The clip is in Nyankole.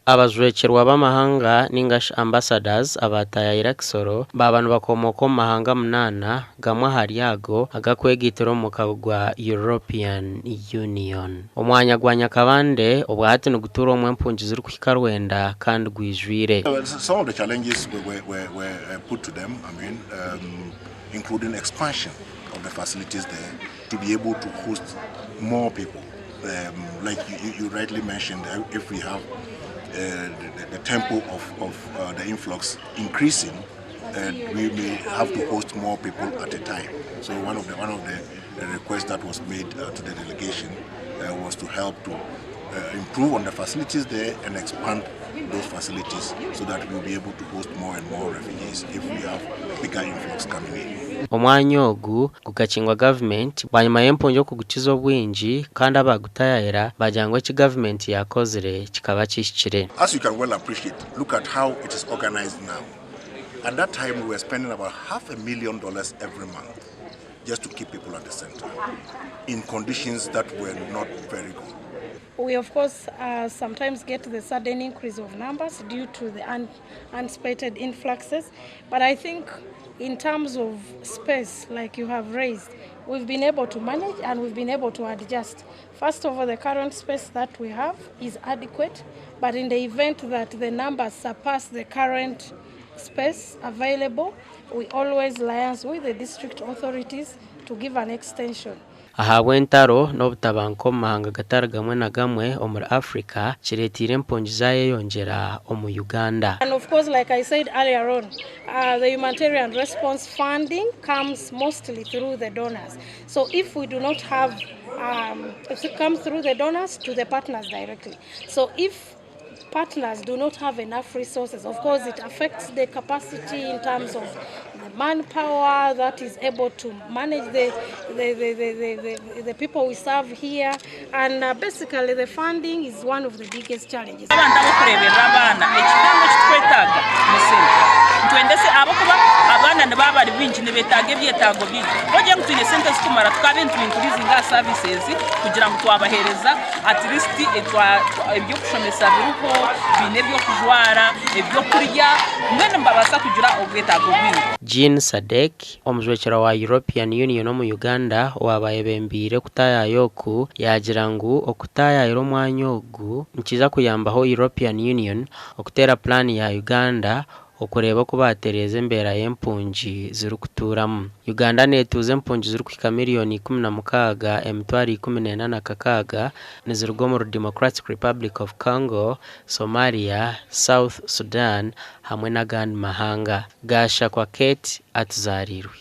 Abajwekyerwa b'amahanga ninga shi Ambassadors abaataayaayira Kisoro baaba nibakomooka omu mahanga munaana gamwe ahari ago agakwegaitira omu mukago gwa European Union. Omwanya gwa Nyakabande obwahati nigutuurwamu empungi zirikuhika rwenda kandi gwijwire. Some of the challenges were, were, were put to them, I mean, including expansion of the facilities there to be able to host more people. Like you rightly mentioned, if we have the tempo of the influx increasing, we may have to host more people at a time. So one of the requests that was made to the delegation was to help to improve on the facilities there and expand those facilities so that we'll be able to host more and more refugees if we have bigger influx coming in. Omwanya ogu gukakingwa gavumenti bwanyima y'empungi okugukiza obwingi kandi abagutayayira bagira ngu eki gavumenti yakozire kikaba kihikire. As you can well appreciate, look at how it is organized now. At that time, we were spending about $500,000 every month just to keep people at the center in conditions that were not very good. We, of course, sometimes get the sudden increase of numbers due to the unanticipated influxes. But I think in terms of space, like you have raised, we've been able to manage and we've been able to adjust. First of all, the current space that we have is adequate, but in the event that the numbers surpass the current space available, we always liaise with the district authorities to give an extension. Ahabw'entaro n'obutabanguko omu mahanga gatari gamwe na gamwe omuri Africa kireetiire empungi zayeyongyera omu Uganda. And of course, like I said earlier on, the humanitarian response funding comes mostly through the donors. So if we do not have, it comes through the donors to the partners directly. So if partners do not have enough resources, of course, it affects the capacity in terms of the manpower that is able to manage the people we serve here. And basically, the funding is one of the biggest challenges. Abantu abakureberera abaana ekihango ekitwetaaga ni sente ntwendese abakuba abaana nibaba bari bingi nibetaaga ebyetaago bingi ogira ngu twine sente zikumara tukabe ntuincreasinga services kugira ngu twabahereza at least ebyokushomesa biriho biine ebyokujwara ebyokurya mbwenu nibabaasa kugira obwetaago bwingi. Jean Sadek, omujwekyerwa wa European Union omu Uganda owabayebembiire okutaayaaya oku, yagira ngu okutaayaayira omwanya ogu nikiija kuyambaho European Union okuteera pulaani ya Uganda okureeba oku batereeza embeera y'empungi zirikutuuramu. Uganda neetuuza empungi zirikuhika miliyoni 16 14,600 niziruga omuri Democratic Republic of Congo, Somalia, South Sudan hamwe n'agandi mahanga. Gashakwa Kate Atuzarirwe.